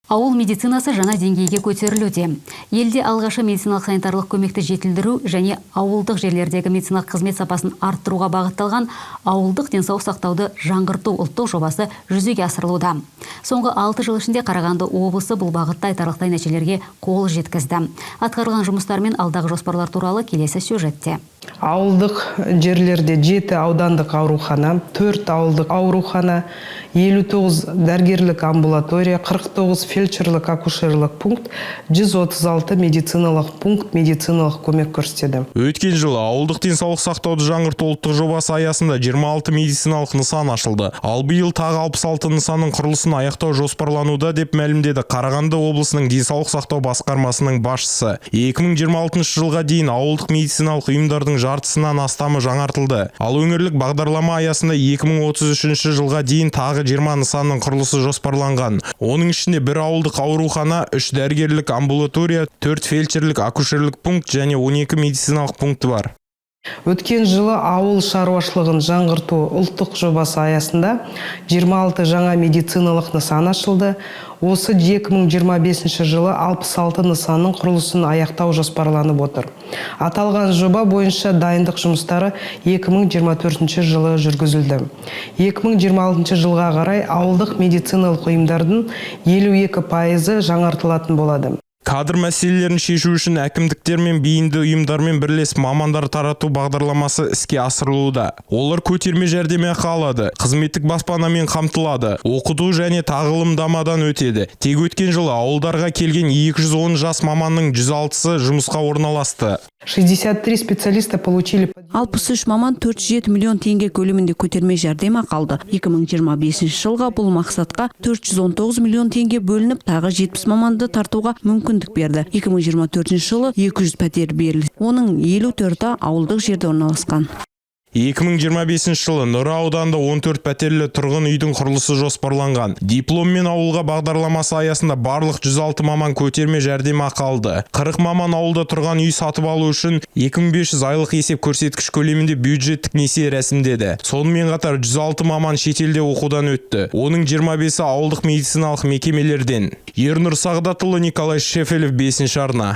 Ауыл медицинасы жаңа деңгейге көтерілуде. Елде алғашқы медициналық санитарлық көмекті жетілдіру және ауылдық жерлердегі медициналық қызмет сапасын арттыруға бағытталған Ауылдық денсаулық сақтауды жаңғырту ұлттық жобасы жүзеге асырылуда. Соңғы 6 жыл ішінде Қарағанды облысы бұл бағытта айтарлықтай нәтижелерге қол жеткізді. Атқарылған жұмыстар мен алдағы жоспарлар туралы келесі сюжетте. Ауылдық жерлерде жеті аудандық аурухана, төрт ауылдық аурухана, 59 дәрігерлік амбулатория, 49 фельдшерлік акушерлік пункт, 136 медициналық пункт медициналық көмек көрсетеді. Өткен жылы Ауылдық денсаулық сақтауды жаңғырту ұлттық жобасы аясында 26 медициналық нысан ашылды. Ал биыл тағы 66 нысанның құрылысын аяқтау жоспарлануда, деп мәлімдеді Қарағанды облысының денсаулық сақтау басқармасының басшысы. 2026 жылға дейін ауылдық медициналық ұйымдардың жартысынан астамы жаңартылды. Ал өңірлік бағдарлама аясында 2033 жылға дейін тағы 20 нысанның құрылысы жоспарланған. Оның ішінде бір ауылдық аурухана, үш дәрігерлік амбулатория, төрт фельдшерлік акушерлік пункт және 12 медициналық пункті бар. Өткен жылы Ауыл шаруашылығын жаңғырту ұлттық жобасы аясында 26 жаңа медициналық нысан ашылды. Осы 2025 жылы 66 нысанның құрылысын аяқтау жоспарланып отыр. Аталған жоба бойынша дайындық жұмыстары 2024 жылы жүргізілді. 2026 жылға қарай ауылдық медициналық ұйымдардың 52%-ы жаңартылатын болады. Кадр мәселелерін шешу үшін әкімдіктер мен бейінді ұйымдармен бірлесіп мамандар тарту бағдарламасы іске асырылуда. Олар көтерме жәрдемақы алады, қызметтік баспанамен қамтылады, оқыту және тағылымдамадан өтеді. Тек өткен жылы ауылдарға келген 210 жас маманның 106-сы жұмысқа орналасты. 63 специалиста получили 63 маман 407 миллион теңге көлемінде көтерме жәрдемақы алды. 2025 жылға бұл мақсатқа 419 миллион теңге бөлініп, тағы 70 маманды тартуға мүмкіндік берді. 2024 жылы 200 пәтер берілді. Оның 54-і ауылдық жерде орналасқан. 2025 жылы Нұра ауданында 14 пәтерлі тұрғын үйдің құрылысы жоспарланған. Дипломмен ауылға бағдарламасы аясында барлық 106 маман көтерме жәрдемақы алды. 40 маман ауылда тұрған үй сатып алу үшін 2500 айлық есеп көрсеткіш көлемінде бюджеттік несие рәсімдеді. Сонымен қатар 106 маман шетелде оқудан өтті. Оның 25-і ауылдық медициналық мекемелерден. Ернұр Сағдатұлы, Николай Шефелев, 5 арна.